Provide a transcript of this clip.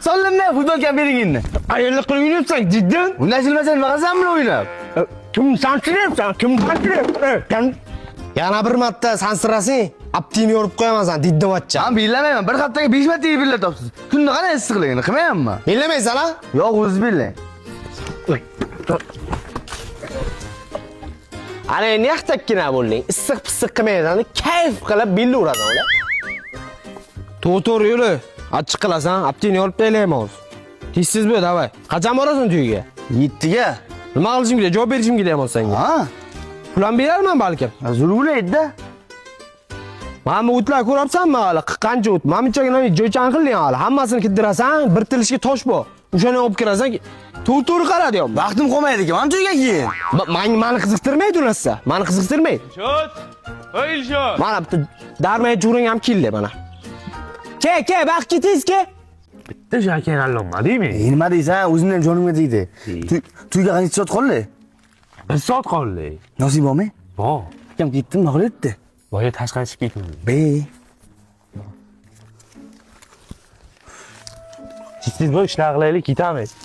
Solimda futbolka bering endi. Qayerda qilib yuribsan, jiddan? Undan silmasang nima qilasan bilan o'ynab? Kim sanchiryapsan? Kim sanchiryapsan? Yana bir marta sansirasang, aptini yorib qo'yaman san, diddavachcha. Men bilamayman. Bir haftaga 5 marta yeb billab topsiz. Kunni qanday issiqligini qilmayapman. Bilamaysan ha? Yo'q, o'zingiz bilang. Ana endi yaxtakkina bo'lding. Issiq pissiq qilmaysan, kayf qilib billa urasan ular. To'g'ri yuri. Achchiq qilasan, aptini yorib taylayman hozir. Tezsiz bo'l, davay. Qachon borasan to'yga? 7ga. Nima qilishim kerak? Javob berishim kerak hozir senga. Ha? Pul ham berarman balkim. Zo'r bo'laydi-da. Mana bu o'tlar ko'ryapsanmi hali? Qancha o't? Mana bunchagina jo'chan qilding hali. Hammasini kidirasan, bir tilishga tosh bor. O'shani olib kirasan. To'g'ri qara deyapman. Vaqtim qolmaydi ekan. Mana to'yga keyin. Mani qiziqtirmaydi u narsa. Mani qiziqtirmaydi. Ilshod! Voy Ilshod! Mana bitta darmay jo'ring ham keldi mana. Ke, ke, baq ketdingiz ke. Bitta shakar allanmadingmi? Nima deysan? O'zimni ham jonimga tegdi. To'yga qancha soat qoldi? Bir soat qoldi. Nasib bormi? Bor. Akam ketdi, nima qilyapti? Boya tashqari chiqib ketdim. Be. Tez bo'l, ishlar qilaylik, ketamiz.